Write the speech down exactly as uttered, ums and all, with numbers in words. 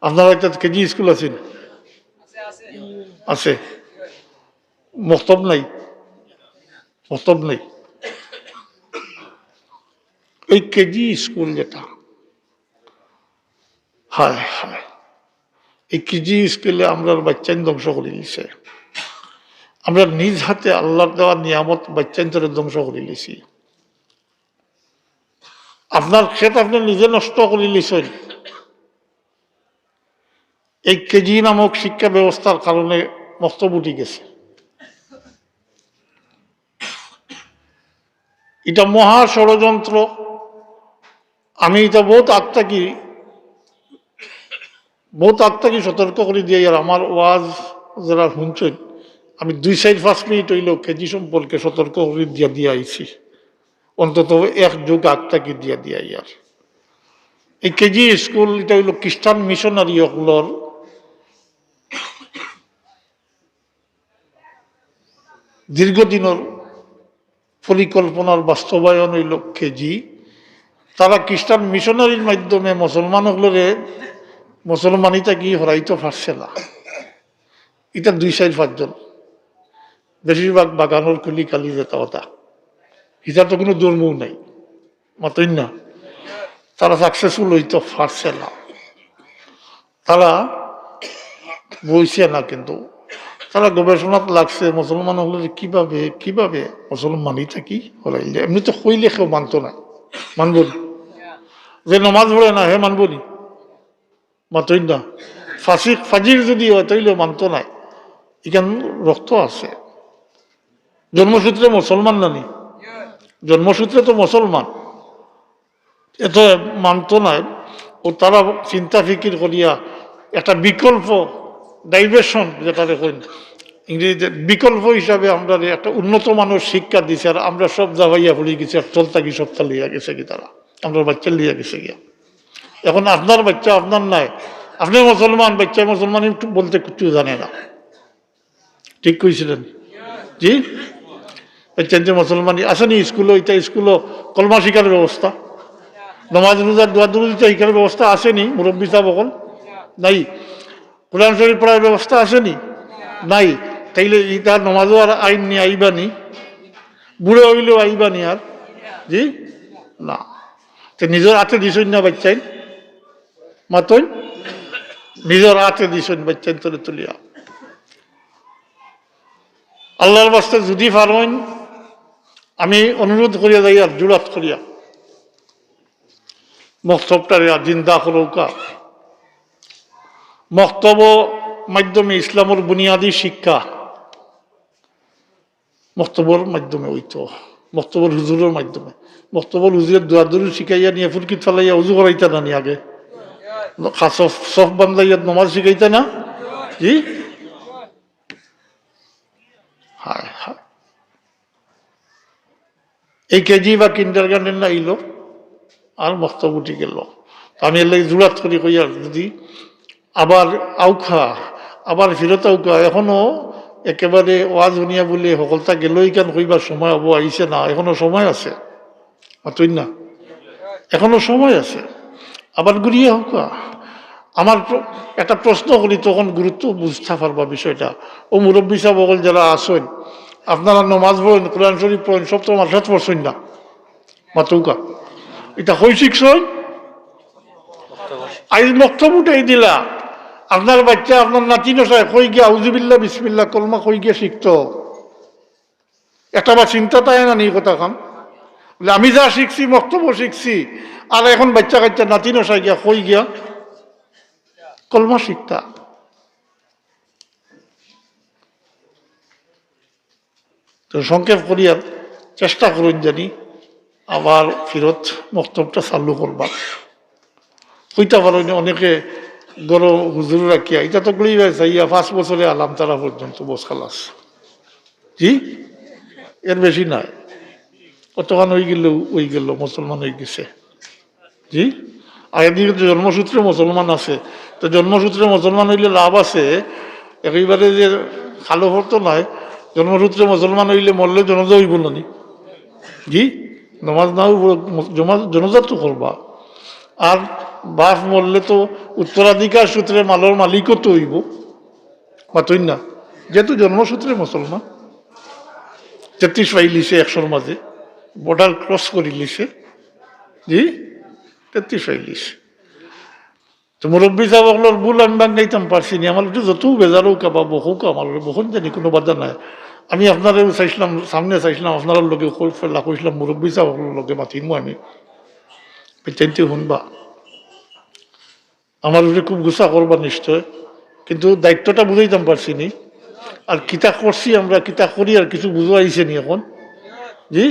আপনারা একটা KG school আছে নি? আছে। মক্তব নাই? মক্তব নাই। এই কেজি স্কুল যেটা, হায় হায়, এই কেজি স্কুলে আমরার বাচ্চাইন ধ্বংস করি দিছে। আমরা নিজ হাতে আল্লাহর দেওয়া নিয়ামত বাচ্চাইন ধরে ধ্বংস করি দিছি। আপনার খেত আপনি নিজে নষ্ট করি দিছেন। এই কেজি নামক শিক্ষা ব্যবস্থার কারণে মক্তব উঠি গেছে। এটা মহা ষড়যন্ত্র। আমি এটা বহুত আগ থাকি, বহুত আগ থাকি সতর্ক করি দিয়ার, আমার ওয়াজ যারা শুনছেন, আমি দুই চাইর পাঁচ মিনিট হইলেও কেজি সম্পর্কে সতর্ক করি দিয়া দিয়া আইছি। অন্তত এক যুগ আগ থাকি দিয়া দিয়া ইয়ার। এই কেজি স্কুল এটা হইল খ্রিস্টান মিশনারি অকলর দীর্ঘদিনর পরিকল্পনার বাস্তবায়ন হইল কেজি। তারা খ্রিস্টান মিশনারির মাধ্যমে মুসলমান অকলরে মুসলমানি থাকি হরাইতে পারছে না। এটা দুই চাইর পাঁচজন, বেশিরভাগ বাগানর কুলি কালি যেটা ওটা, এটা তো কোনো ধর্মও নাই, মাতইন না। তারা সাকসেসফুল হইতে পারছে না। তারা বইছে না, কিন্তু তারা গবেষণাত লাগছে মুসলমান অকলরে কিভাবে, কিভাবে মুসলমানি থাকি হরাইল যায়। এমনি তো কইলে কেউ মানতো না, মানবো নি? যে নমাজ পড়ে না, হে মানবো নি? মাতইন না। ফাসিক ফাজির যদি হয়, তাইলে মানতো নায়। এখান রক্ত আছে। জন্মসূত্রে মুসলমান নানি? জন্মসূত্রে তো মুসলমান। এত মানতো নায়। ও তারা চিন্তা ফিকির করিয়া একটা বিকল্প ডাইভার্সন, যেটা দেখুন ইংরেজিতে, বিকল্প হিসাবে আমরা একটা উন্নত মানের শিক্ষা দিছে, আর আমরা সব দাবাইয়া পড়ি গেছি, আর তল থাকি সবটা লইয়া গেছে কি তারা, আমরা বাচ্চা লইয়া গেছে গিয়া। এখন আপনার বাচ্চা আপনার নাই, আপনি মুসলমান, বাচ্চা মুসলমান একটু বলতে কিচ্ছু জানে না। ঠিক কইছিলেন? জি? বাচ্চা যে মুসলমান আছেনি স্কুলো, এটা স্কুলো কলমা শিখার ব্যবস্থা, নমাজ রোজা দোয়া দুরুদ ইটা শিখার ব্যবস্থা আছেনি? মুরব্বী সাহেব অকল নাই। কোরআন শরীফ পড়ার ব্যবস্থা আছেনি? নাই। তাইলে ইটা নমাজও আর আইন নি, আইবানি? বুড়া হইলেও আইবানি আর? জি? না। তো নিজের হাতে দিছইন না বাচ্চাইন? মাতইন? নিজের হাতে দিছইন বাচ্চাইন তোরে তুলিয়া। আল্লাহর বাস্তে যদি পারইন, আমি অনুরোধ করিয়া যাই আর জুরাত করিয়া, মক্তবটারে আর জিন্দা করউক্কা। মক্তব মাধ্যমে ইসলামর বুনিয়াদি শিক্ষা মক্তবর মাধ্যমে হইতো, মক্তবর হুজুরর মাধ্যমে। মক্তবর হুজুরে দোয়া দুরুদ শিখাইয়া নিয়া ফুরকিত ফালাইয়া উজু করাইতা না নি আগে? খা-, সফ, সফ বান্ধাইয়া নমাজ শিখাইতা না? জি? হায় হায়। এই কেজি বা কিন্ডারগার্টেন না আইলো, আর মক্তব উঠি গেল। তো আমি এর লাগি জুরাত করি কই, আর যদি আবার আউক্কা, আবার ফিরত আউক্কা, এখনো একেবারে ওয়াজ হুনিয়া বুলে হকলতা গেল, ইখান কইবার সময় অবো আইছে না, এখনো সময় আছে। মাতইন না, এখনো সময় আছে, আবার ঘুরিয়া আউক্কা। আমার প্র-, একটা প্রশ্ন করি, তখন গুরুত্ব বুঝতা পারবা বিষয়টা। ও মুরব্বী সাহেব অকল যারা আছইন, আপনারা নমাজ পড়ইন, কোরআন শরীফ পড়ইন, সব তো মাদ্রাসাত পড়ছইন না, মাতউক্কা। ইটা কই শিখছইন? আইজ মক্তব উঠাই দিলা, আপনার বাচ্চা, আপনার নাতি নশায় কই গিয়া আউজুবিল্লাহ বিসমিল্লাহ কলমা কই গিয়া শিখতো? একটা বা চিন্তা তাই না নি কথা খান? বলে, আমি যা শিখছি, মক্তবও শিখছি, আর এখন বাচ্চা কাচ্চা নাতি নশায় গিয়া কই গিয়া কলমা শিখতা? তো সংক্ষেপ করিয়া চেষ্টা করইন জানি আবার ফিরত মক্তবটা চালু করবা। কইতা পারইন অনেকে গরো হুজুর রাখিয়া, ইটা তো গড়ি চাইয়া পাঁচ বছরে আলাম তারা পর্যন্ত বস খালাস। জি, এর বেশি নাই। কতখান হই গেল, হই গেল, মুসলমান হই গেছে। জি, আর এদিকে তো জন্মসূত্রে মুসলমান আছে, তো জন্মসূত্রে মুসলমান হইলে লাভ আছে, একেবারে যে কালো পড়তো নয়, জন্মসূত্রে মুসলমান হইলে মরলে জনাজা হইব না নি? জি, নমাজ না হইব, জমা-, জনাজা তো করবা। আর বাপ মরলে তো উত্তরাধিকার সূত্রে মালর মালিকও তো অইবো, মাতইন না? যেহেতু জন্মসূত্রে মুসলমান, তেত্রিশ পাইলিছে একশোর মাঝে, বর্ডার ক্রস করিলিছে। জি, তেত্রিশ পাইলিছে। তো মুরব্বী সাহেব অকলর ভুল আমি ভাঙ্গাইতাম পারছি নি। আমার একটু যত বেজার হোক বা বকুক, আমার বকুন জানি, কোনো বাধা নাই। আমি আপনারেও চাইছিলাম, সামনে চাইছিলাম, আপনারার লগে কই-, ফেলা কইছিলাম, মুরব্বী সাহেব অকলর লগে মাতিমু আমি, বেচাইনতে শুনবা। আমার উপরে খুব গুসা করবা নিশ্চয়, কিন্তু দায়িত্বটা বুঝাইতাম পারছি নি। আর কিতা করছি আমরা, কিতা করি, আর কিছু বুঝাইছে নি এখন? জি,